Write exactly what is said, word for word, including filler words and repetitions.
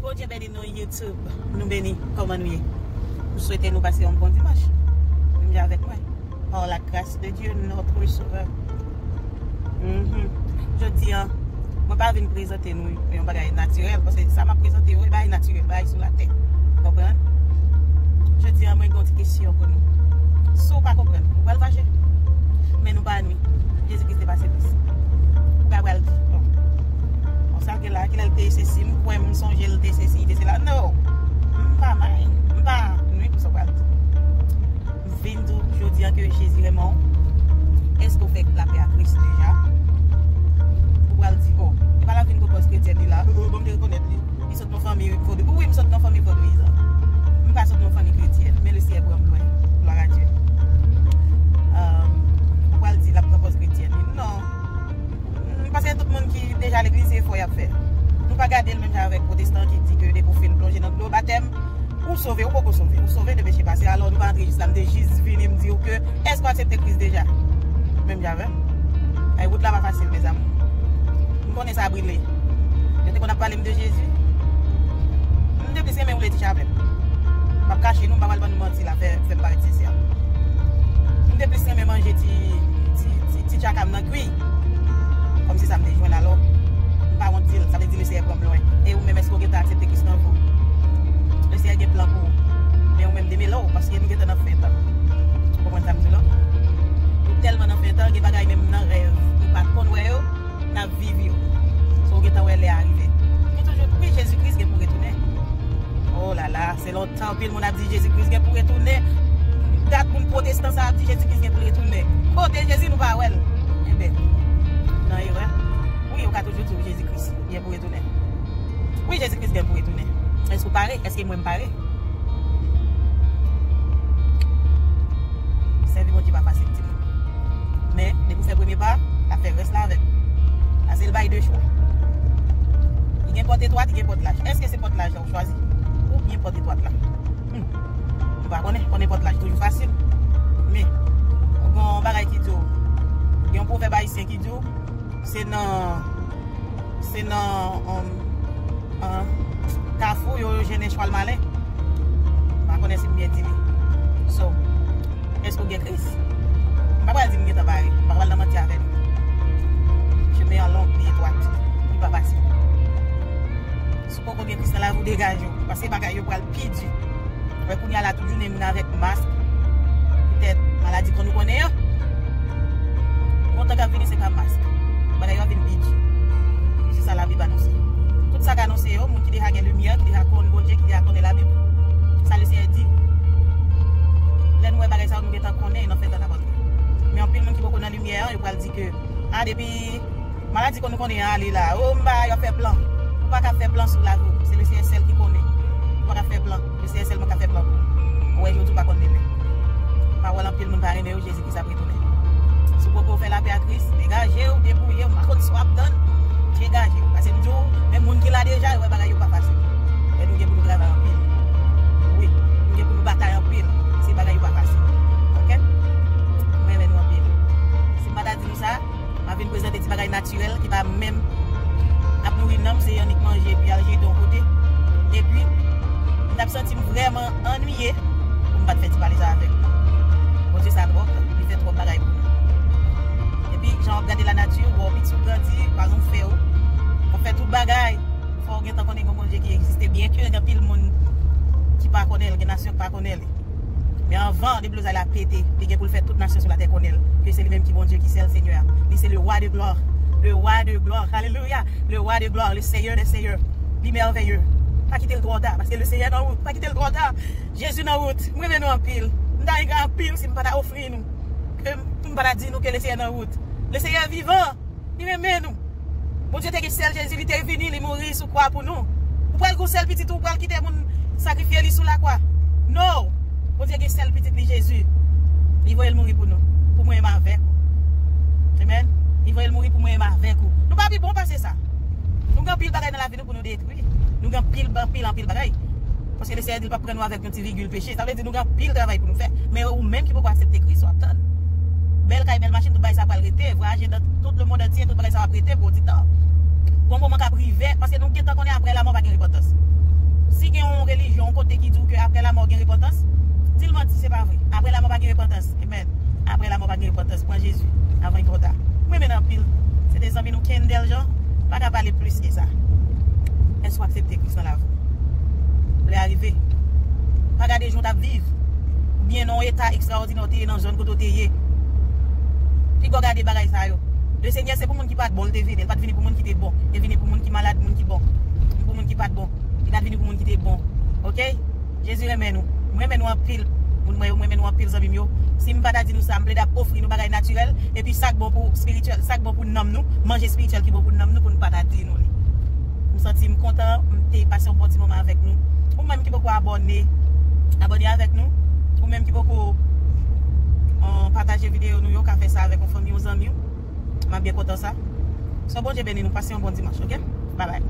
Bondye beni nou, YouTube. Nou beni. Kòman nou ye? M swete nou pase yon bon dimanch. Menm jan avèk mwen. Par la grâce de Dieu, notre Sauveur. Mhm. Jodi a, mwen pa vin prezante nou yon bagay natirèl, paske sa m ap prezante yo, e bagay natirèl, bagay sou latè. Konprann? Jodi a, mwen gen yon ti kesyon pou nou. Si w pa konprann, ou pral fache. Men nou pa nwi. Jezi Kris te pase plis. Ou pa pral di, bon. Bon, sa l gen la, kilè l te sesi, m kwè m sonje l te sesi, te sela. No! M pa may, m pa nwi pou sa w pral di. M vin di w jodi a ke Jezi renmen w. Èske w fè lapè a Kris deja? Ou pral di, o, e pa l ap vin pran pòz kretyèn li la. O, o, bon, m te rekonèt li. Li sot nan fanmi vodou. Wi, m sot nan fanmi vodouyizan. M pa sot nan fanmi kretyèn, men Lesenyè pran m lwen. Glwa a Dye. Ou pral di l ap pran pòz kretyèn li. Non. Paske tout moun ki deja legliz, se efò y ap fè. Nou pa gade l menm jan avèk pwotestan ki di ke depi w fin plonje nan dlo batèm, ou sove, ou poko sove. Ou sove de peche pase. Alò, nou pa antre jis la. M te jis vini m di w ke, èske w aksepte Kris deja? Menm jan avè m. Ay, wout la pa fasil, mezanmi. M konnen sa brile. Yo te konn ap pale m de Jezi. M te plis renmen woule ti chapèl. M ap kache nou, m pa pral ban nou manti la, fè, fè m parèt sensè. M te plis renmen manje ti, ti, ti, ti tchaka m nan kwi. Kòmsi sa m te jwenn alò. M pa wont di l, sa vle di Lesenyè pran m lwen. E ou menm, èske w gentan aksepte Kris nan vi w? Lesenyè gen plan pou ou. Men ou menm demele w, paske nou gentan nan fen tan. Ou konprann sa m di w la? Nou tèlman nan fen tan, gen bagay menm nan rèv, nou pa t konn wè yo, n ap viv yo. So, ou gentan wè lè a rive. Nou toujou, wi, Jezi Kris gen pou retounen. O la la, se lontan anpil moun ap di Jezi Kris gen pou retounen. Dat moun pwotestan sa ap di Jezi Kris gen pou retounen. Kote Jezi, nou pa wè l? Enben, nan erè. Wi, ou ka toujou di w Jezi Kris gen pou retounen. Wi, Jezi Kris gen pou retounen. Èske w pare? Èske mwen m pare? Sèvi Bondye pa fasil, timoun. Men, depi w fè premye pa, l ap fè rès la avèk ou. Paske l bay de chwa. Li gen pòt etwat, li gen pòt laj. Èske se pòt laj la w chwazi? Oubyen pòt etwat la? Hmm. M pa konnen, konnen pòt laj toujou fasil. Men, gen yon bagay ki di w, gen yon pwovèb ayisyen ki di w, se nan, se nan, um, um, kafou yo jennen chwal malen. M pa konnen si m byen di li. So, èske w gen Kris? M pa pral di m gentan pare. M pa pral nan manti avè nou. Chemen an long, li etwat. Li pa fasil. Si w poko gen Kris nan lavi w, degaje w. Paske bagay yo pral pi di. Wè kounye a la, tout jounen moun avèk mask. Poutèt maladi kò nou konnen an. Gon tan k ap vini, se pa mask. Bagay yo ap vin pi di. Se sa Labib anonse. Tout sa k anonse yo, moun ki deja gen limyè, ki deja konn Bondye, ki deja konnen Labib, sa Lesenyè di. Lè nou wè bagay sa yo, nou gentan konnen, e nan fen tan n ap antre. Men anpil moun ki poko nan limyè an, yo pral di ke, a, depi maladi kò nou konnen an ale la. O, m pa, y ap fè plan. Ou pa ka fè plan sou lavi w. Se Lesenyè sèl ki konnen. Ou pa ka fè plan. Lesenyè sèlman ka fè plan pou ou. Ou wè jodi w pa konn demen. Pawòl anpil moun pa renmen yo, Jezi Kris ap retounen. Si w poko fè lapè a Kris, degaje w, debouye w, m pa konn sa w ap tann. Degaje w. Paske m di w, men moun ki la deja, yo wè bagay yo pa fasil. E nou gen pou nou travay anpil. Wi, nou gen pou nou batay anpil. Se bagay yo pa fasil. Oke? Mwen renmen nou anpil. Si m pa ta di nou sa, m ap vin prezante ti bagay natirèl ki pa menm ap nouri nanm, se annik manje epi al jete yon kote. Epi, m t ap santi m vrèman annuiye pou m pa t fè ti pale sa avèk nou. Bondye sa twòp, li fè twòp bagay pou nou. Epi, jan w ap gade lanati, w wè w pitit ou grandi, paran w fè w, w ap fè tout bagay. Fò w gentan konnen gen yon Bondye ki egziste, byenke gen anpil moun ki pa konnen l, gen nasyon ki pa konnen l. Men anvan deblozay la pete, li gen pou l fè tout nasyon sou latè konnen l, ke se li menm ki Bondye, ki sèl Senyè a. Li se le roi de gloire. Le roi de gloire. Alelouya. Le roi de gloire, le Seigneur des seigneurs. Li mèvèye. Pa kite l twò ta, paske le Senyè nan wout. Pa kite l twò ta. Jezi nan wout. Mwen renmen nou anpil. M ta renmen anpil si m pa ta ofri nou. Ke m pa ta di nou ke le Senyè nan wout. Le Senyè vivan. Li renmen nou. Bondye te gen sèl Jezi, li te vini, li mouri sou kwa pou nou. Ou pral gen sèl pitit ou, ou pral kite moun sakrifye li sou lakwa. No! Bondye gen sèl pitit li, Jezi. Li voye l mouri pou nou, pou mwen e m avèk ou. Amen. Li voye l mouri pou mwen e m avèk ou. Nou pa pi bon pase sa. Nou gen anpil bagay nan lavi nou pou nou detwi. Nou gen anpil, anpil, anpil bagay. Paske Lesenyè di l p ap pran nou avèk yon ti vigil peche. Sa vle di nou gen anpil travay pou nou fè. Men ou menm ki poko aksepte Kris, w ap tann. Bèl kay, bèl machin, tout bagay sa pral rete. Vwayaje nan tout lemonn antye, tout bagay sa ap rete pou yon ti tan. Gon moman k ap rive, paske nou gentan konnen aprè lanmò pa gen repantans. Si gen yon relijyon, yon kote ki di w ke apre lanmò gen repantans, di l manti, se pa vre. Apre lanmò pa gen repantans. Amen. Apre lanmò pa gen repantans. Pran Jezi avan li twò ta. Mwen renmen l anpil. Se te zanmi nou Kendel Jean. Pa ka pale plis ke sa. Èske w aksepte Kris nan lavi w? Lè a rive. Pa gade jan w t ap viv. Oubyen nan yon eta ekstraòdinè w te ye, nan zòn kote w te ye. Piga w gade bagay sa yo. Le Senyè se pou moun ki pa t bon, l te vini. L pa t vini pou moun ki te bon. Li vini pou moun ki malad, moun ki bon. Pou moun ki pa t bon. Li pa t vini pou moun ki te bon. Oke? Jezi renmen nou. Mwen renmen nou anpil. Moun mwen yo, mwen renmen nou anpil, zanmi m yo. Si m pa ta di nou sa, m plede ap ofri nou bagay natirèl. Epi sa k bon pou espirityèl, sa k bon pou nanm nou, manje espirityèl ki bon pou nanm nou, pou nou pa ta di nou li. M santi m kontan, m te pase yon bon ti moman avèk nou. Ou menm ki poko abòne, abòne avèk nou. Ou menm ki poko, euh, pataje videyo nou yo, ka fè sa avèk yon fanmi, yon zanmi w. M ap byen kontan sa. So, Bondye beni nou. Pase yon bon dimanch, oke? Babay.